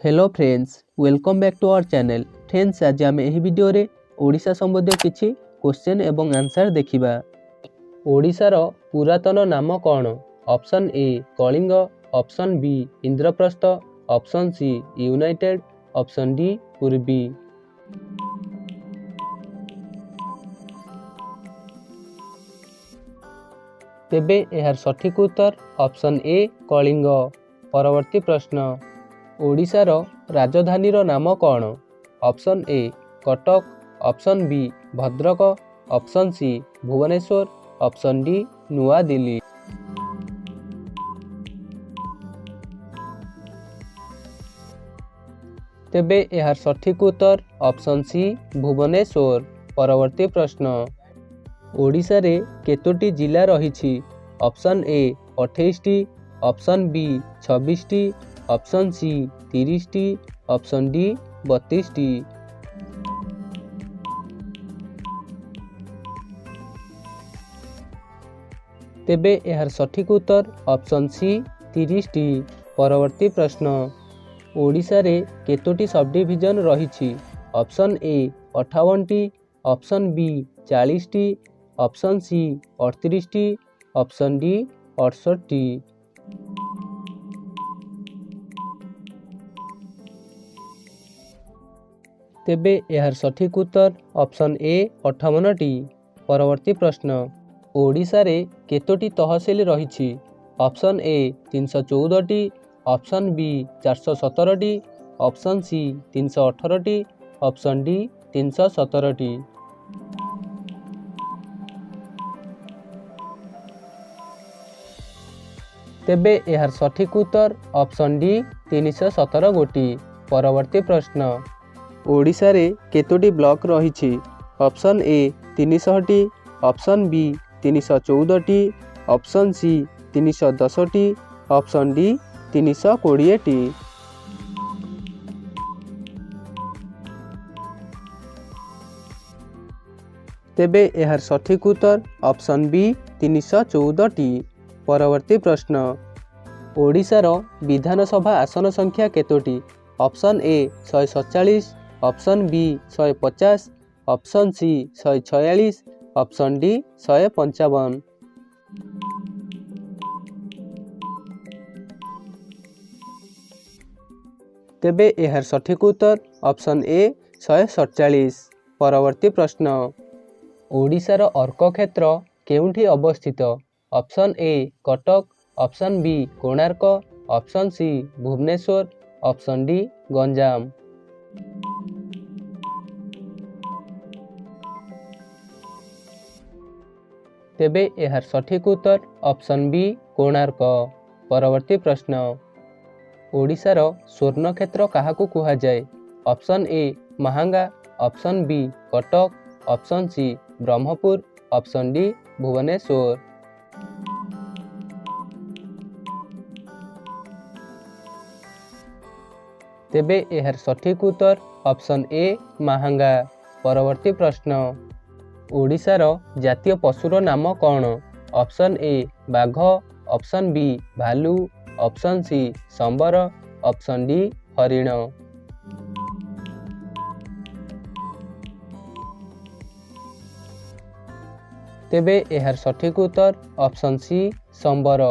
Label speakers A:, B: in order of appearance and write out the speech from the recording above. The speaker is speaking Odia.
A: Hello friends, welcome back to our channel. Friends, ଆଜି ଆମେ ଏହି ଭିଡ଼ିଓରେ ଓଡ଼ିଶା ସମ୍ବନ୍ଧୀୟ କିଛି କ୍ୱେଶ୍ଚନ୍ ଏବଂ ଆନ୍ସର୍ ଦେଖିବା। ଓଡ଼ିଶାର ପୁରାତନ ନାମ କ'ଣ? Option A Kalinga, option B Indraprastha, option C united, option D Purvi. ତେବେ ଏହାର ସଠିକ୍ ଉତ୍ତର ଅପସନ୍ ଏ କଳିଙ୍ଗ। ପରବର୍ତ୍ତୀ ପ୍ରଶ୍ନ, ଓଡ଼ିଶାର ରାଜଧାନୀର ନାମ କ'ଣ? Option A Cuttack, option B Bhadrak, option C Bhubaneswar, option D New Delhi. ତେବେ ଏହାର ସଠିକ୍ ଉତ୍ତର ଅପସନ୍ ସି ଭୁବନେଶ୍ୱର। ପରବର୍ତ୍ତୀ ପ୍ରଶ୍ନ, ଓଡ଼ିଶାରେ କେତୋଟି ଜିଲ୍ଲା ରହିଛି? ଅପସନ୍ ଏ 28ଟି, ଅପସନ୍ ବି 26ଟି, ଅପସନ୍ ସି 30ଟି, ଅପସନ୍ ଡି 32ଟି। ତେବେ ଏହାର ସଠିକ୍ ଉତ୍ତର ଅପସନ୍ ସି 30ଟି। ପରବର୍ତ୍ତୀ ପ୍ରଶ୍ନ, ଓଡ଼ିଶାରେ କେତୋଟି ସବଡିଭିଜନ ରହିଛି? ଅପସନ୍ ଏ 58ଟି, ଅପସନ୍ ବି 40ଟି, ଅପସନ୍ ସି 38ଟି, ଅପସନ୍ ଡି 68ଟି। ତେବେ ଏହାର ସଠିକ୍ ଉତ୍ତର ଅପସନ୍ ଏ 58ଟି। ପରବର୍ତ୍ତୀ ପ୍ରଶ୍ନ, ଓଡ଼ିଶାରେ କେତୋଟି ତହସିଲ ରହିଛି? ଅପସନ୍ ଏ 314ଟି, ଅପସନ୍ ବି 417ଟି, ଅପସନ୍ ସି 318ଟି, ଅପସନ୍ ଡି 317ଟି। ତେବେ ଏହାର ସଠିକ୍ ଉତ୍ତର ଅପସନ୍ ଡି 317 ଗୋଟି। ପରବର୍ତ୍ତୀ ପ୍ରଶ୍ନ, ଓଡ଼ିଶାରେ କେତୋଟି ବ୍ଲକ ରହିଛି? ଅପସନ୍ ଏ 300ଟି, ଅପସନ୍ ବି 314ଟି, ଅପସନ୍ ସି 310ଟି, ଅପସନ୍ ଡି 320ଟି। ତେବେ ଏହାର ସଠିକ୍ ଉତ୍ତର ଅପସନ୍ ବି 314ଟି। ପରବର୍ତ୍ତୀ ପ୍ରଶ୍ନ, ଓଡ଼ିଶାର ବିଧାନସଭା ଆସନ ସଂଖ୍ୟା କେତୋଟି? Option A 147, option B 150, option C 146, option D 155। ତେବେ ଏହାର ସଠିକ୍ ଉତ୍ତର ଅପସନ୍ ଏ 147। ପରବର୍ତ୍ତୀ ପ୍ରଶ୍ନ, ଓଡ଼ିଶାର ଅର୍କକ୍ଷେତ୍ର କେଉଁଠି ଅବସ୍ଥିତ? Option A Cuttack, option B Konark, option C Bhubaneswar, option D Ganjam. ତେବେ ଏହାର ସଠିକ୍ ଉତ୍ତର ଅପସନ୍ ବି କୋଣାର୍କ। ପରବର୍ତ୍ତୀ ପ୍ରଶ୍ନ, ଓଡ଼ିଶାର ସ୍ୱର୍ଣ୍ଣକ୍ଷେତ୍ର କାହାକୁ କୁହାଯାଏ? Option A Mahanga, option B Cuttack, option C Brahmapur, option D Bhubaneswar. ତେବେ ଏହାର ସଠିକ୍ ଉତ୍ତର ଅପସନ୍ ଏ ମାହାଙ୍ଗା। ପରବର୍ତ୍ତୀ ପ୍ରଶ୍ନ, ଓଡ଼ିଶାର ଜାତୀୟ ପଶୁର ନାମ କ'ଣ? ଅପସନ୍ ଏ ବାଘ, ଅପସନ୍ ବି ଭାଲୁ, ଅପସନ୍ ସି ସମ୍ବର, ଅପସନ୍ ଡି ହରିଣ। ତେବେ ଏହାର ସଠିକ୍ ଉତ୍ତର ଅପସନ୍ ସି ସମ୍ବର।